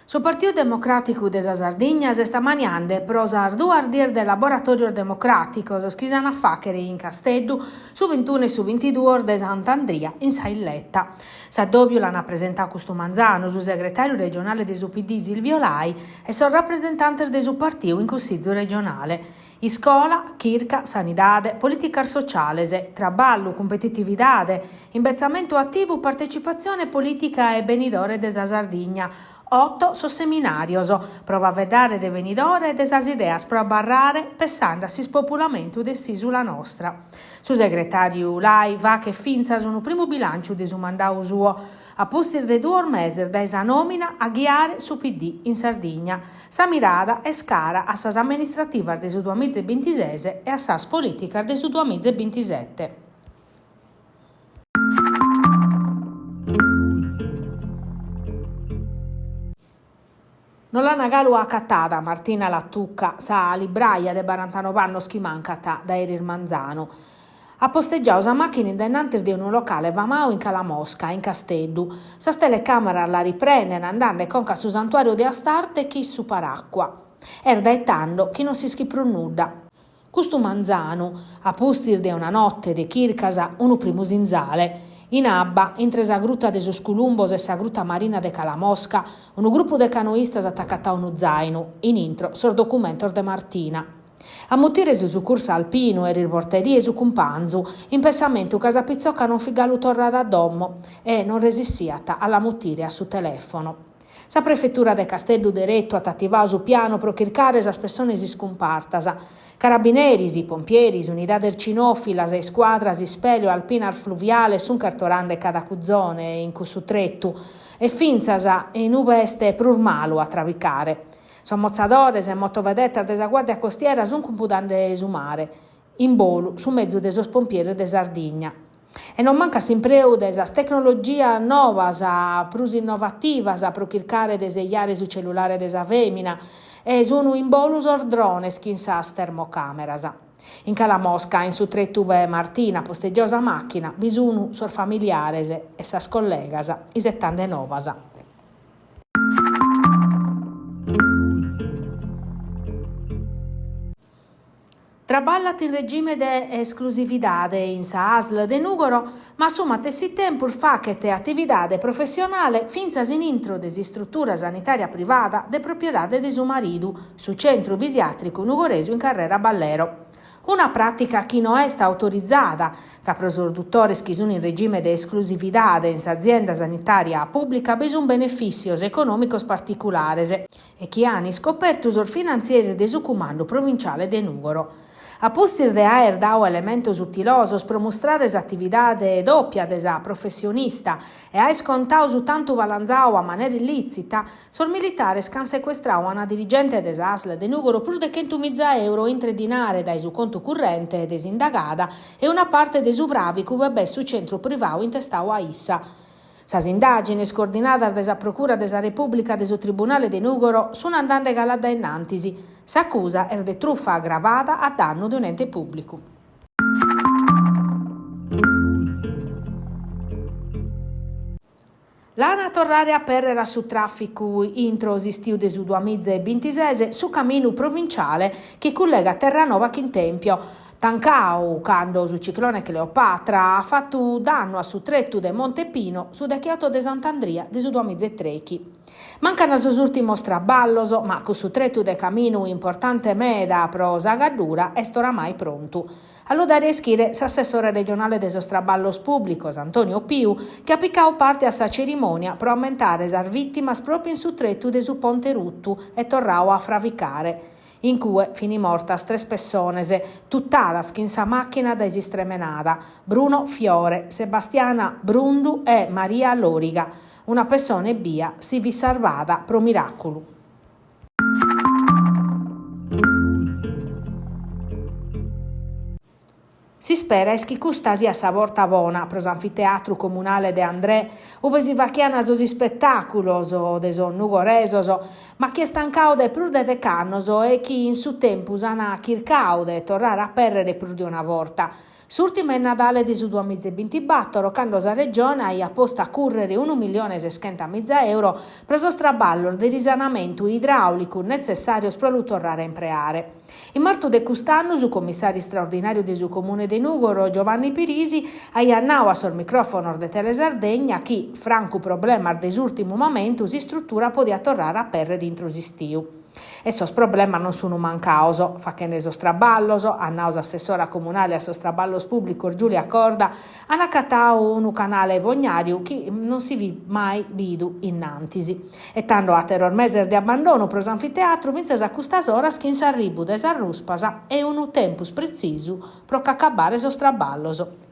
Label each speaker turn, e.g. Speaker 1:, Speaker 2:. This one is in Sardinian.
Speaker 1: Su Partiu Democràticu de sa Sardigna s'est ammaniende pro sas duas dies de laboratòrios democràticos chi s'an a fàghere in Casteddu su bintunu e su bintiduos de Sant'Andria in sa Illeta. S'addòbiu l'an presentadu custu manzanu su segretàriu regionale de su PD Silvio Lai e sos rapresentantes de su partiu in Cussizu regionale. Iscola, chirca, sanidade, polìticas sociales, traballu, cumpetitividade, imbetzamentu ativu, partecipatzione polìtica e benidore de sa Sardigna. Oto sos seminàrios pro faeddare de benidore e de sas ideas pro abarrare pessende a s'ispopulamentu de s'ìsula nostra. Su segretàriu Lai faghet fintzas unu primu bilànciu de su mandadu suo, A pustis de duos meses dae sa nòmina a ghiare su PD in Sardigna, sa mirada est cara a sas amministrativas de su duamiza e bintises e a sas polìticas de su duamiza e bintisete. No l'an galu acatada Martina Lattuca, sa libraia de barantanob'annos chi mancat dae eris manzanu. At postegiadu sa màchina in dae innantis de unu locale famadu in Calamosca, in Casteddu. Sas telecàmeras la riprenden andende conca a su santuàriu de Astarte chin su paràcua. Est dae tando chi non s'ischit prus nudda. Custu manzanu, a pustis de una note de chircas, unu primu sinzale. In abba, intre sa Gruta de sos Culumbos e sa Gruta Marina de Calamosca, unu grupu de canoistas at acatadu unu zàinu, in intro sos documentos de Martina. A mutire su sucursu alpinu eris bortaedie su cumpanzu, in pessamentu ca sa pitzoca non fit galu torrada a domo e non resissiat a la mutire a su telèfono. Sa prefetura de Casteddu deretu at ativadu su pianu pro chircare sas pessones iscumpartas. Carabineris, pompieris, unidades cinòfilas e iscuadras ispeleo alpinas fluviales sunt chertorende cada cuzone in cussu tretu e fintzas in ue est prus malu a trabicare. Sos motzadores e motovedetas de sa Guàrdia Costiera sunt cumpudende su mare. In bolu su mezu de sos pompieris de Sardigna. E non mancat s'impreu de sas tecnologias novas prus innovativas pro chircare de sejare su cellulare de sa fèmina e sun in bolu sos drones chin sas termocàmeras. In Calamosca, in su tretu ue Martina at postegiadu sa màchina, bi sun sos familiares e sas collegas isetende novas. Traballat in regime de esclusividade in sa ASL de Nùgoro, ma a su matessi tempus faghet atividade professionale fintzas in intro de s'istrutura sanitària privada de propiedade de su maridu, su Centru Fisiàtricu Nugoresu in carrera Ballero. Una pràtica chi no est autorizada, ca pro sos dutores chi sunt in regime de esclusividade in s'azienda sanitària pùblica bi sunt benefìssios econòmicos particulares. e chi an iscopertu sos finantzieris de su Cumandu Provinciale de Nùgoro. A pustis de aer dadu elementos utilosos pro mustrare s'atividade dòpia de sa professionista e aer contadu su tantu balanzadu a manera illìtzita, sos militares ch'an secuestradu a una dirigente de sa ASL de Nùgoro prus de chentumiza euro intre dinare dae su contu currente de s'indagada e una parte de su fràvicu ue b'est su centru privadu intestadu a issa. Sas indàgines, coordinadas dae sa Procura de sa Repùblica de su Tribunale de Nùgoro, sunt andende galu a dae in antis. S'acusa est de trufa agravada a dannu de un'ente pùblicu. L'an a torrare a apèrrere a su tràficu intro s'istiu de su duamiza e bintises su caminu provinciale chi cullegat Terranova chin Tempio, Tancau cando su ciclone Cleopatra at fatu dannu a su tretu de Monte Pino su decheoto de Sant'Andria de su duamiza e trechi. Mancan sos ùrtimos traballos, ma cussu tretu de caminu importante meda pro sa Gaddura est oramai prontu. A lu dare a ischire s'assessore regionale de sos traballos pùblicos, Antonio Piu, chi at picadu parte a sa cerimònia pro ammentare sas vìtimas pròpiu in su tretu de su Ponte Rutu e torradu a fravicare. In cue fini mortas tres pessones, tutadas chin sa màchina dae s'istremenada, Bruno Fiore, Sebastiana Brundu e Maria Loriga. Una pessone ebbia si fit sarvada pro miràculu. S'ispera est chi custa siat sa borta bona pro s'anfiteatru comunale De André, ube si fachian sos ispetàculos de sos nugoresos, ma chi est tancadu dae prus de dech'annos e chi in su tempus an chircadu de torrare a apèrrere prus de una borta. S'ùrtima in Nadale de su duamiza e bintibatoro, cando sa Regione aiat postu a cùrrere unu millione e seschentamiza euro pro sos traballos de risanamentu idràulicu netzessàrios pro lu torrare a impreare. In martu de cust'annu su commissàriu istraordinàriu de su Comune de Nùgoro, Giovanni Pirisi, aiat nau a sos micròfonos de Telesardegna chi, francu problemas de s'ùrtimu mamentu, s'istrutura podiat torrare a apèrrere intro s'istiu. E sos problemas non sunu mancados. Fachende sos traballos, at nau s'assessora comunale a sos traballos pùblicos Giulia Corda, an acatadu unu canale fognàriu chi non si fit mai bidu innantis. E tando àteros meses de abbandonu pro s'anfiteatru fintzas a custas oras chin s'arribu de sas ruspas e unu tempus pretzisu pro ch'acabbare sos traballos.